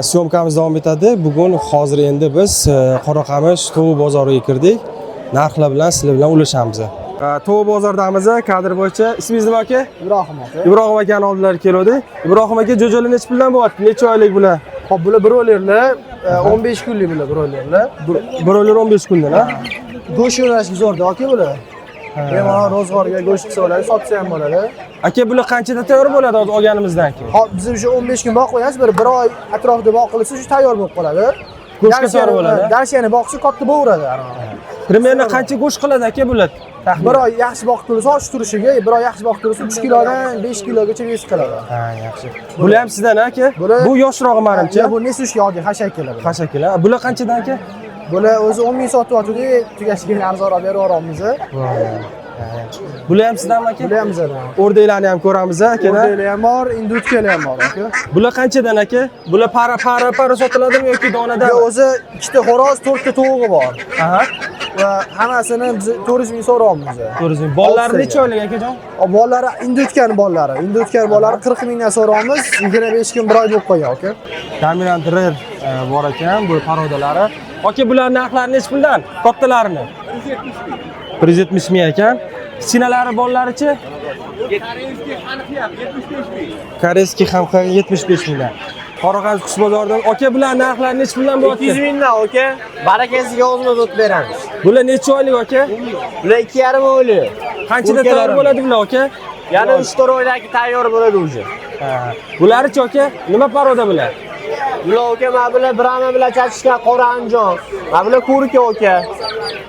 Съёмка miz davom etadi. Bugun hozir endi biz Qoraqamish tovuq bozoriga kirdik. Narxlar bilan sizlar bilan ulashamiz. Tovuq bozoridamiz, kadr bo'yicha. Ismingiz nima, aka? Ibrohim aka. Ibrohim akani oldilari keluvdik. Ibrohim aka, jo'jalar nechi puldan bo'lyapti? Necha oylik bular? Hop, bular broilerlar, 15 kunlik bular broilerlar. Broiler 15 kundan, ha? Go'sht yo'nalishi zo'rda aka bular. Bemalol ro'zg'orga go'sht qilsa bo'ladi, sotsa ham bo'ladi. Aka, bular qanchada tayyor bo'ladi hozir olganimizdan keyin? Hop, biz o'sha 15 kun boqib qo'yamiz, bir oy atrofida boqilsa shu tayyor bo'lib qoladi. Go'shtga tayyor bo'ladi. Dars yana boqsa katta bo'laveradi. Примерно qancha go'sht qiladi, aka, bular? Taxminan. Bir oy yaxshi boqib tursa, och turishiga, bir oy yaxshi boqib tursa 3 kilodan 5 kilogacha вес qiladi. Ha, yaxshi. Bular ham sizdan, aka? Bular- Bu yoshrog'i manimcha. Bu несушка, oddiy xashaklar bular. Xashaklar. Bular qanchadan, aka? Bular o'zi 10 ming sotyapti, tugashiga arzonroq berib yuboramiz. Bular ham sizdanmi, aka? Bular ham bizdan. O'rdaklarni ham ko'ramiz, akalar. O'rdaklar ham bor, индюшка lar ham bor, aka. Bular qanchadan, aka? Bular para para para sotiladimi yoki donadan? Yo'q, o'zi ikkita xo'roz, to'rtta tovug'i bor. Va hammasini biz 400 ming so'rayapmiz. 400 ming. Bolalari Oltitaga. necha oylik, akajon? Bolalari индюшка ni bolalari. Индюшка ni bolalari 40 mingdan so'rayapmiz. 25 kun, bir oy bo'lib qolgan, aka. Dominant Rare bor ekan, bu порода lari. Aka, bular narxlari nechi puldan? Kattalarini. 170 ming ekan. Kichkinalari, bolalarichi? Корейский ham 75 mingdan. Qoraqalpoq qush bozoridan. Aka, bular narxlari nechi puldan bo'lyapti? 200 mingdan, aka. Barakasiga o'zimiz o't beramiz. Bular necha oylik, aka? Bular 2,5 oylik. Qanchada tayyor bo'ladi bular, aka? Yana 3-4 oydan keyin tayyor bo'ladi уже. Ha. Bularichi, aka? Nima порода bular? Bular, aka, mana bular Brahma bilan chachishgan qora andijon. Mana bular kurka, aka.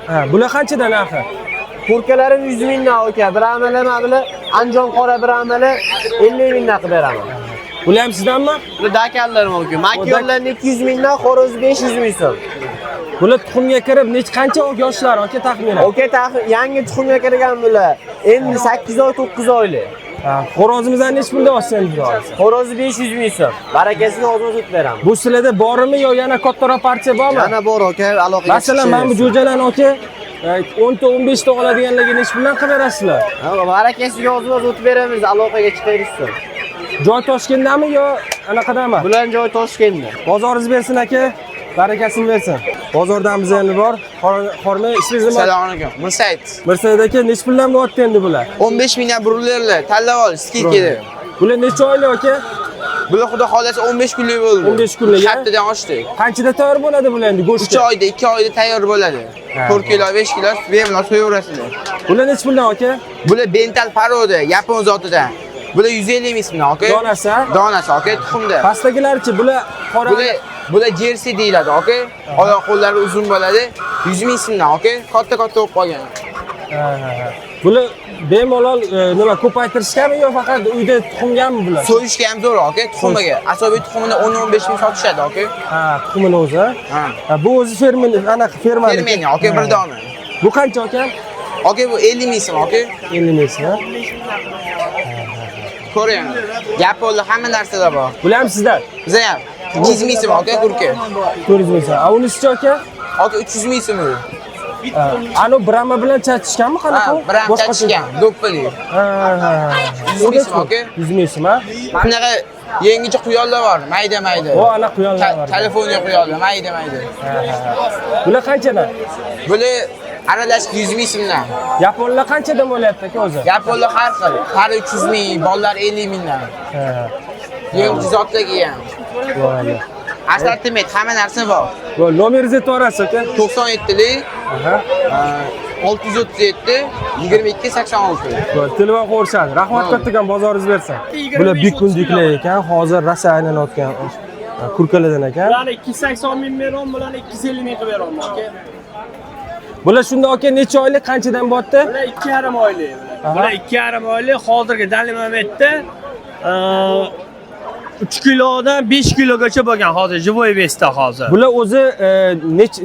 Ha, bular qanchadan narxi? Kurkalarim 100 mingdan, aka. Brahmalar, mana bular andijon qora Brahmalar 50 mingdan qilib beraman. Bular ham sizdanmi? Bular dakanlar mumkin. Makyonlarni 200 mingdan, xo'roz 500 ming so'm. Bular tuxumga kirib necha, qancha yoshlari, aka, taxminan? Aka, yangi tuxumga kirgan bular. Endi 8 oy, 9 oylik. Ha, xo'rozimizdan nechi pulda olsa endi? Xo'rozi 500 ming so'm. Barakasini o'zimiz o'tib beramiz. Bu sizlarda bormi yo yana kattaroq partiya bormi? Yana bor, aka, aloqaga. Masalan, mana bu jo'jalarni, aka, 10 ta, 15 ta oladiganlarga nechi puldan qilib berasizlar? Ha, barakasiga o'zimiz o'tib beramiz, aloqaga chiqaverishsin. Joy Toshkentdami yo anaqadami? Bularning joyi Toshkentda. Bozoringiz bersin, aka. Barakasini bersin. Bozordan biz endi bor. Xorma, ismingiz nima? Assalomu alaykum. Mirsaid. Mirsaid aka, nechi puldan bo'lyapti endi bular? 15 mingdan broilerlar tanlab ol, скидка da. Bular necha oylik, aka? Bular, xudo xolasa, 15 kunlik bo'ldi. 15 kunlik, a? Haftadan oshdi. Qanchada tayyor bo'ladi bular endi 3 go'shtga? oyda, 2 oyda tayyor bo'ladi. 4 kilo, 5 kilo bemalol so'yaverasizlar. Bular nechi puldan, aka? Bular bental порода, yapon zotidan. Bular 150 ming so'mdan, aka. Donasi, ha? Donasi, aka, tuxumda. Pastdagilarchi, bular qora? Bular jersi deyiladi, aka. Oyoq qo'llari uzun bo'ladi. 100 ming so'mdan, aka. Katta-katta bo'lib qolgan. Ha. Bular bemalol nima ko'paytirishgami yo faqat uyda tuxumgami bular? So'yishga ham zo'r, aka, tuxumiga. Asobiy tuxumini 10-15 ming sotishadi, aka. Ha, tuxumini o'zi, ha? Ha. Ha, bu o'zi fermer, anaqa fermani. Fermerning, aka, bir dona. Bu qancha, aka? Aka, bu 50 ming so'm, aka. 50 ming so'm, ha? Ko'ring. Yaponlar hamma narsada bor. Bular ham sizdan. Biza ham 200 ming so'm, aka, kurka. 400 ming so'm. A unisichi, aka? Aka, 300 ming so'm u. Ha, anu Brahma bilan chachishganmi, qanaqa? Ha, bir ham chachishgan, do'ppili. Ha. 100 ming so'm, aka. 100 ming so'm, ha? Mana bunaqa yangicha quyonlar bor, mayda mayda. O, ana quyonlar bor. Kaliforniya quyonlar, mayda mayda. Ha. Bular qanchadan? Bular aralash 100 ming so'mdan. Yaponlar qanchadan bo'lyapti, aka, o'zi? Yaponlar har xil. Har 300 ming, bolalar 50 mingdan. Ha. Yangi zotdagi ham. Bo'ladi. Assortiment, hamma narsa bor. Bo'ldi, nomeringizni aytib yuborasiz, aka? 97lik Aha. 637 22 86. Bo'ldi, telefon ko'rishadi. Rahmat kattakon, bozoringiz bersin. Bular bikundiklar ekan, hozir rosa aylanayotgan kurkalardan ekan. Bularni 280 ming beraman, bularni 250 ming qilib beraman, aka. Bular shunda, aka, necha oylik, qanchadan bo'lyapti? Bular 2,5 oylik bular. Bular 2,5 oylik, hozirgi данный момент da 3 kilodan 5 kilogacha bo'lgan hozir живой вес da hozir. Bular o'zi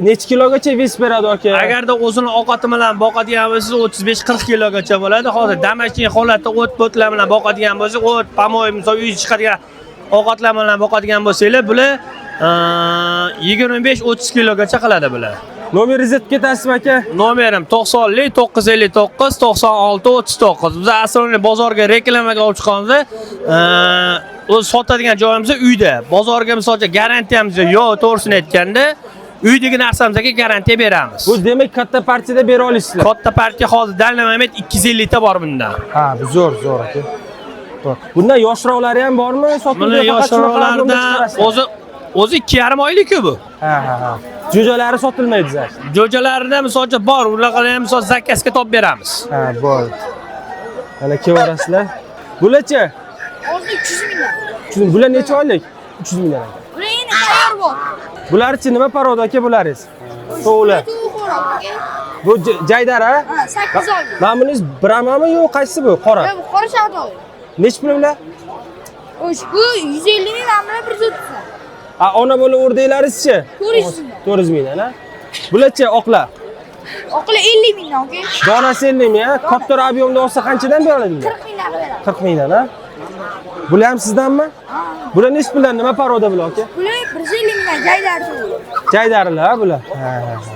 necha kilogacha вес beradi, aka? Agarda o'zini ovqati bilan boqadigan bo'lsangiz, 35-40 kilogacha bo'ladi. Hozir домашний holatda o't potlar bilan boqadigan bo'lsak, o't, помой, misol uy chiqadigan ovqatlar bilan boqadigan bo'lsanglar, bular 25-30 kilogacha qiladi bular. Nomeringizni aytib ketasizmi, aka? Nomerim 90lik 959 96 39. Biz aslida bozorga reklamaga olib chiqamiz. O'zi sotadigan joyimiz uyda. Bozorga misol uchun garantiyamiz yo'q, to'g'risini aytganda, uydagi narsamizga garantiya beramiz. Bu demak katta partiyada bera olasizlar. Katta partiya hozir данный момент 250 ta bor bundan. Ha, bu zo'r, zo'r aka. Zo'r. Bundan yoshroqlari ham bormi? Sotuvga Buni faqat shunaqa объем da yoshroqlardan chiqarasizlar? o'zi 2,5 oylik-ku bu. Ha. Jo'jalari sotilmaydi значит. Jo'jalarida misol uchun bor, ularga ham misol заказ ga topib beramiz. Ha, bo'ldi. Mana kelaverasizlar. Bularchi? Hozir 300 mingdan. 300 Bular necha oylik? 300 mingdan aka. Bular endi tayyor bor. Bularchi nima порода aka bularingiz? Tovuqlar. Tovuq xo'roz aka. Bu jaydar ha? Ha, 8 oylik. Mana buningiz Bramami yo'q, qaysisi bu? Qora. Yo'q, bu qora shardoli. Nechi pul bular? O'sh, bu 150 ming, mana bular 130 ming. Ha, ona bola o'rdaklaringizchi? 400 mingdan. 400 mingdan ha? Bularchi oqlar? Oqlar 50 mingdan aka. Donasi 50 ming ha? Kattaroq объем da olsa qanchadan beradi bular? 40 mingdan qilib beramiz. 40 mingdan ha? Bular ham sizdanmi? Bular nechi puldan, nima порода bular aka? Bular 150 mingdan jaydar tovuq. Jaydarilar ha bular. Ha.